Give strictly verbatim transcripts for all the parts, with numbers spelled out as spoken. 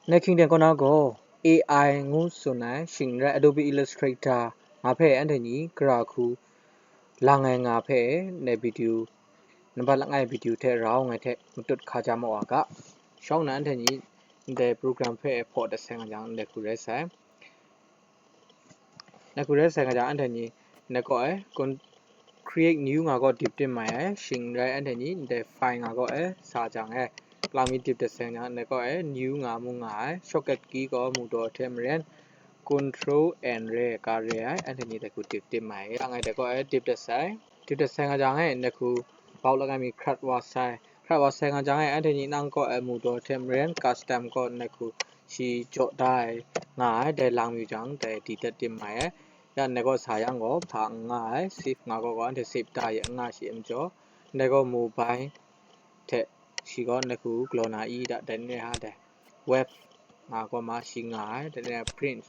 Nde hkying deng kaw na gaw A I ngu tsun ai shing n rai Adobe Illustrator nga hpe anhte ni gara hku lang ai nga hpe nde video, nambat langai video hte rau ngai hte matut hka ja ma wa ga. Shawng na anhte ni ndai program hpe hpaw dat sai nga jang ndai hku rai sai. Ndai hku rai sai nga jang anhte ni ndai kaw e kun create new nga kaw dip tim mai ai, shing n rai anhte ni ndai file nga kaw e sa jang e, kalang mi dip dat sai nga jang ndai kaw e new nga mu nga ai, shortcut key gaw mu daw hte maren control N re ka re ai, anhte ni ndai hku dip tim mai ai. Ya ngai ndai kaw e dip dat sai, dip dat sai nga jang e ndai hku bau langai mi hkrat wa sai, hkrat wa sai nga jang e anhte ni nang kaw e mu daw hte maren custom kaw ndai hku shi jaw da ai nga ai, dai lang yu jang dai di dat tim mai ai. Ya ndai kaw sa yang gaw hpa n nga ai, save nga gaw gaw anhte save da ya n nga shi ai majaw, ndai gaw mobile hte shi gaw ndai hku galaw na i da, dai n re ha dai web nga gaw ma shi nga ai, dai n re print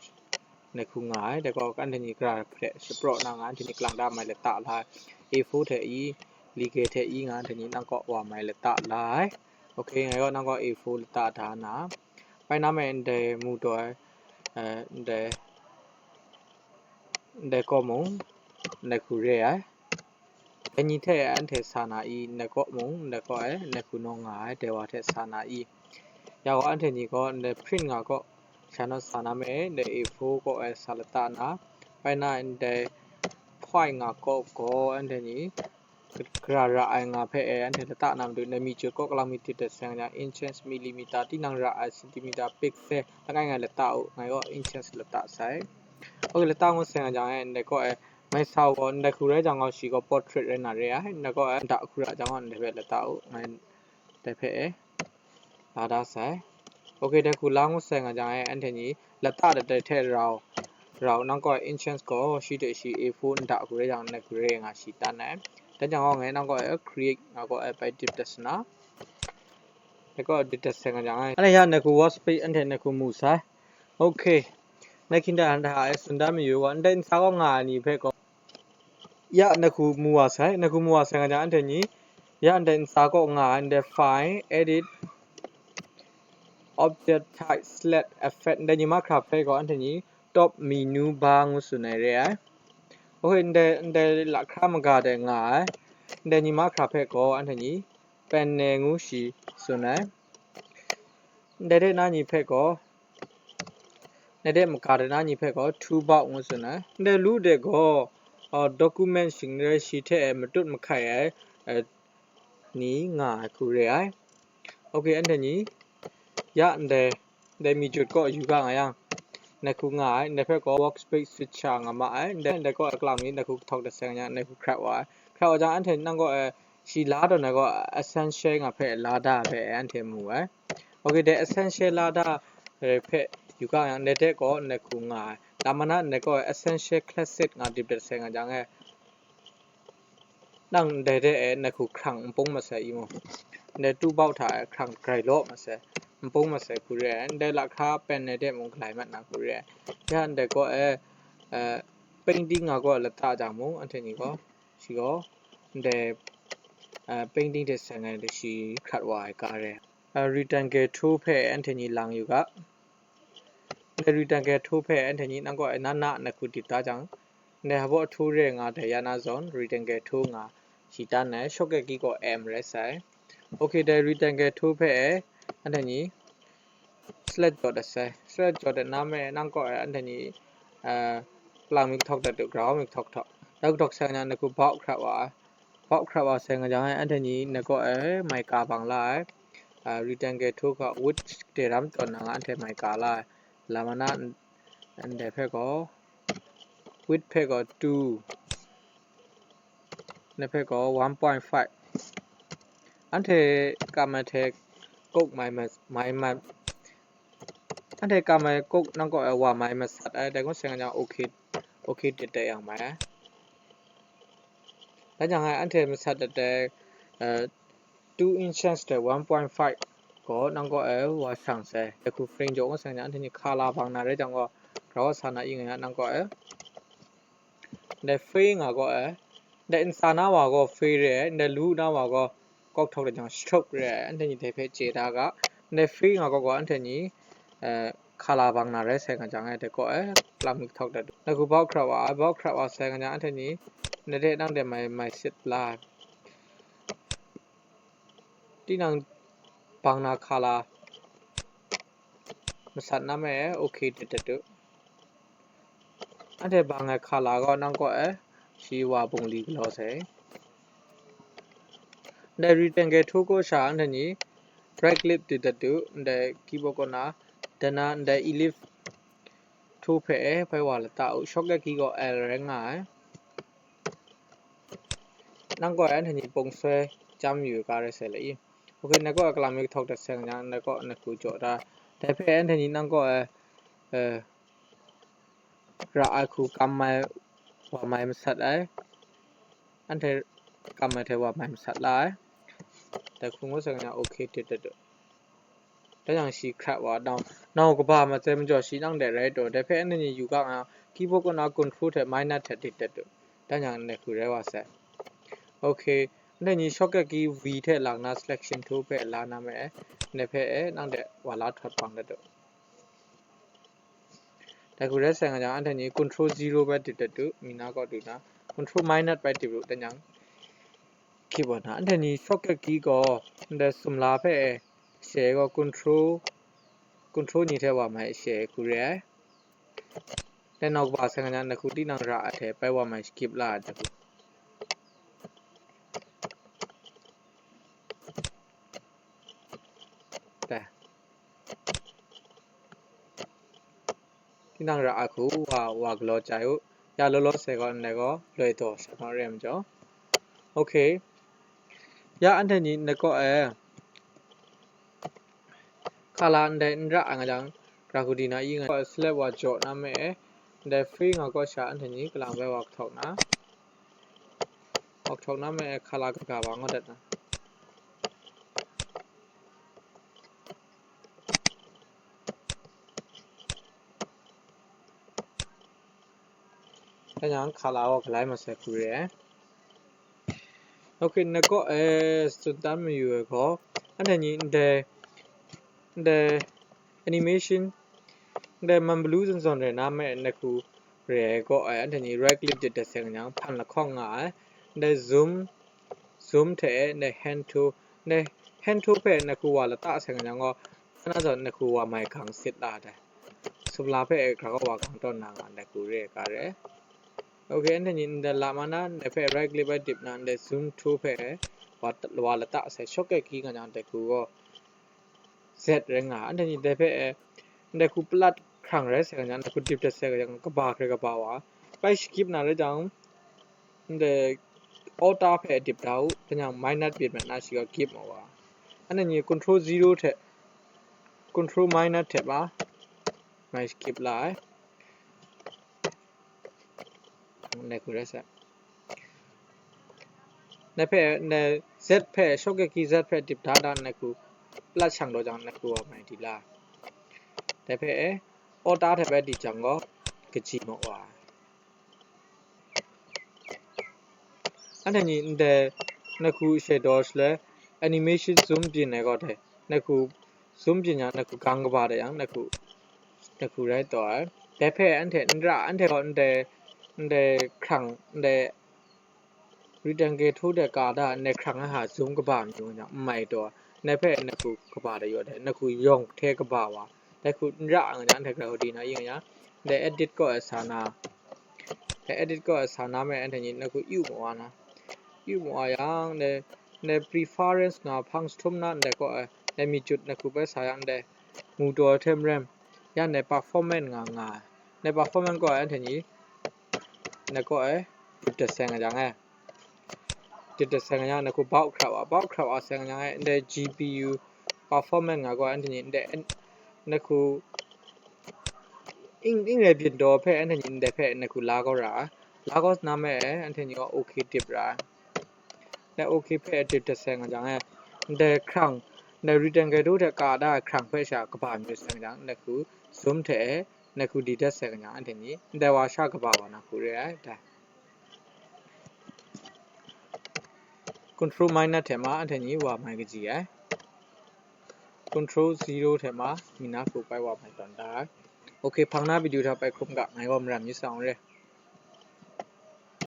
ndai hku nga ai, dai gaw anhte ni gara hpe shapraw na nga, anhte ni kalang da mai lata la ai, A four hte i, legal hte i nga, anhte ni nang kaw wa mai lata la ai. Ok, ngai gaw nang kaw A four lata da na, bai na me ndai mu daw ai, eh, ndai, ndai kaw mung, ndai hku re ai. Dai ni hte anhte sa na i, ndai kaw mung, ndai kaw e, ndai hku naw nga ai, dai wa hte sa na i. Ya gaw anhte ni gaw ndai print nga kaw, sha naw sa na me, ndai A four kaw e sa lata na, bai na ndai point nga kaw gaw anhte ni, gara ra ai nga hpe e anhte lata na matu, ndai mi jut kaw kalang mi dip dat sai nga jang, inches, millimeter, tinang ra ai, centimeter, pixel, langai ngai lata u, ngai gaw inches lata sai. Ok, lata ngut sai nga jang e, ndai kaw e, mai sa u gaw, ndai hku rai jang gaw, shi gaw portrait rai na re ai, ndai kaw e, nda hku ra jang gaw, ndai hpe lata u, ngai dai hpe e, la da sai. Ok, dai hku la ngut sai nga jang e, anhte ni lata dat dai hte rau, rau nang kaw e inches gaw shi hte shi A four nda hku rai jang, ndai hku re nga shi tan ai. Dan jang gaw ngai nang kaw e create nga kaw e bai dip dat sana. Dai kaw dip dat sai nga jang e. Anhte ya ndai hku workspace anhte ndai hku mu sai. Ok. Ndai hkying deng hta e tsun dan mayu gaw, ndai ntsa kaw nga ai ni hpe gaw, ya ndai hku mu wa sai, ndai hku mu wa sai nga jang anhte ni, ya ndai ntsa kaw nga ai, ndai file, edit, object type, select, effect, ndai ni mahkra hpe gaw anhte ni top menu bar ngu tsun ai re ai. Ok, ndai, ndai lahkra maga dai nga ai, ndai ni mahkra hpe gaw anhte ni panel ngu shi tsun ai. Ndai de na ni hpe gaw, ndai de maga de na ni hpe gaw toolbox ngu tsun ai. Ndai lu de gaw, uh, document shing n rai shi hte e matut mahkai ai, uh, ni nga ai hku re ai. Ok, anhte ni ya ndai, ndai mi jut kaw yu ga nga yang, ndai hku nga ai, ndai hpe gaw workspace switcher nga ma ai, ndai, ndai kaw e kalang mi ndai hku kahtawk dat sai nga yang, ndai hku hkrat wa ai. Hkrat wa jang, anhte nang kaw e shi la tawn ai gaw essential nga hpe la da ai hpe anhte mu ai. Ok, dai essential la da ai hpe yu ga yang, ndai de gaw ndai hku nga ai. Lam mana ndai kaw e essential classic nga dip dat sai nga jang e, nang ndai de e ndai hku hkrang npung masai i mu? Ndai toolbox hta e hkrang grai law masai, npung masai hku re ai, ndai lahkra panel de mung galai mat na hku re ai. Ya ndai kaw e, eh, painting nga kaw lata jang mung, anhte ni gaw, shi gaw, ndai, eh, painting hte seng ai shi hkrat wa ai ga re ai. Eh, rectangle tool hpe anhte ni lang yu ga. Ndai rectangle tool hpe anhte ni nang kaw e na na ndai hku dip da jang, ndai hpaw tool re nga dai ya na zawn, rectangle tool nga shi tan ai, shortcut key gaw M rai sai. Ok, dai rectangle tool hpe e anhte ni select jaw dat sai. Select jaw dat na me nang kaw e anhte ni, eh, lang mi kahtawk dat du, grau mi kahtawk htawk. Dai kahtawk sai nga jang, ndai hku bau hkrat wa ai. Bau hkrat wa sai nga jang e, anhte ni ndai kaw e mai ka bang la ai, ah, rectangle tool gaw width de ram tawn na nga anhte mai ka la ai. Lam mana ndai hpe gaw, width hpe gaw two, ndai hpe gaw one point five. Anhte kam ai hte kok mai ma-, mai ma-, anhte kam ai kok nang kaw e wa mai masat ai, dai ngut sai nga jang, ok, ok tet tet yang mai ai. Dan jang e anhte masat dat ai, eh, two inches de one point five gaw nang kaw e wa shang sai. Dai hku frame jaw ngut sai nga jang, anhte ni hka la bang na rai jang gaw, grau sa na i nga ya nang kaw e. Ndai free nga gaw e, ndai ntsa na wa gaw free re ai, ndai lu na wa gaw kok htawk dat jang stroke re ai, anhte ni dai hpe chye da ga. Ndai free nga gaw gaw anhte ni eh, kala bang na rai sai nga jang e, dai kaw e, kalam mi kahtawk dat, nang hku bau hkrap wa ai, bau hkrap wa sai nga jang, anhte ni, nang de nang de mai, mai sit la ai. Tinang bang na kala masat na me, okay dit dat u. Anhte bang ai kala gaw nang kaw e, shi wa bungli galaw sai. Ndai rectangle tool kaw sha anhte ni right click dit dat u, ndai keyboard kaw na, dan na ndai ellipse tool hpe e bai wa lata u, shortcut key gaw L rai nga ai. Nang kaw e anhte ni pung soi chyam yu ga rai sai le i. Okay, nang kaw e kalam mi kahtawk dat sai nga, nang kaw nang hku jaw da. Dai hpe anhte ni nang kaw e, eh, ra ai hku kam mai, wa mai masat ai. Anhte kam ai hte wa mai masat la ai. Dai hku ngu sai nga, okay dit dat u. Dan yang shi hkrap wa, nau, nau kaba matsai majaw shi nang de rai taw, dai hpe anhte ni yu ga nga, keyboard kaw na control hte minus hte dit dat u. Dan yang ndai hku rai wa sai. Okay, anhte ni shortcut key V hte lang na selection tool hpe la na me, ndai hpe e nang de wa la htawt bang dat u. Dai hku rai sai nga jang, anhte ni control zero bai dit dat u, mi na kaw du na, control minus bai dit u, dan yang keyboard na, anhte ni shortcut key gaw, ndai sumla hpe e, she gaw control, control ni hte wa mai she hku re ai. Dai nau kaba sai nga jang, nang hku tinang ra ai hte bai wa mai skip la ai dai hku. Dai. Tinang ra ai hku wa, wa galaw chye u. Ya law law sai gaw, ndai gaw loi taw sai gaw re ai majaw. Okay. Ya anhte ni nang kaw e, kala ndai n ra ai nga jang, ra hku di na i nga, select wa jaw na me e, ndai free nga kaw sha anhte ni kalang bai wa kahtawk na, wa kahtawk na me e, kala kaga wa nga dat na. Dan yang kala wa galai masai hku re ai. Okay, nang kaw e tsun dan mayu ai gaw, anhte ni ndai, ndai animation, ndai man balu zawn zawn rai na me nang hku re ai gaw, anhte ni right click dit dat sai nga jang, hpan lahkawng nga ai, ndai zoom, zoom hte ndai hand tool, ndai hand tool hpe nang hku wa lata sai nga jang gaw, hpa na zawn nang hku wa mai gang sit la dai. Sumla hpe e hkra kaw wa gang tawn na nga ndai hku re ai ga re ai. Okay, anhte ni ndai lama na, ndai hpe right click bai dip na, ndai zoom tool hpe wa, wa lata sai, shortcut key nga jang ndai hku gaw Z rai nga. Anhte ni dai hpe e, ndai hku palat hkrang rai sai nga jang, ndai hku dip dat sai nga jang, kaba hkrai kaba wa. Bai shakip na rai jang, ndai Alt hpe dip da u, dan yang minus byin mat na shi gaw gip ma wa. Anhte ni control zero hte, control minus hte ba, mai skip la ai. Ndai hku rai sai. Ndai hpe, ndai Z hpe, shortcut key Z hpe dip da da, ndai hku palat shang daw jang, ndai hku wa mai di la. Dai hpe, Alt hte bai di jang gaw, kaji ma wa ai. Anhte ni ndai nang hku shai daw shaloi animation zoom byin ai gaw dai, nang hku zoom byin yang nang hku gang kaba dai yang nang hku, nang hku rai taw ai. Dai hpe anhte n ra, anhte gaw ndai, ndai hkrang, ndai rectangle tool de ka da, ndai hkrang ai hta zoom kaba mi nga jang n mai taw, ndai hpe nang hku kaba dai yaw dai, nang hku yawng hte kaba wa, dai hku n ra nga jang, anhte grai hkau di na i nga jang, ndai edit kaw ai sa na, dai edit kaw ai sa na me anhte ni nang hku yu ma wa na, yu ma wa yang, ndai, ndai preference nga hpang jahtum na ndai kaw ai, ndai myit jut nang hku bai sa yang, ndai mu taw ai hte maren, ya ndai performance nga nga ai, ndai performance kaw ai anhte ni, nang kaw ai, dip dat sai nga jang e. Dip dat sai nga jang, nang hku bau hkrap wa, bau hkrap wa sai nga jang e, ndai G P U performance nga gaw, anhte ni ndai, nang hku ing, ing rai byin daw hpe, anhte ni ndai hpe nang hku la kau ra ai. La kau sa na me e, anhte ni gaw okay dip ra ai. Ndai okay hpe dip dat sai nga jang e, ndai hkrang, ndai rectangle tool hte ka da ai hkrang hpe sha kaba mi sai nga jang, nang hku zoom hte e, nang hku di dat sai nga jang, anhte ni ndai wa sha kaba wa nang hku re ai, dai. Control minus hte ma anhte ni wa mai kaji ai. control zero hte ma, mi na hku pai wa mai tawn da ai. Ok, hpang na video hta pai hkrup ga, ngai gaw maram mi sa n re.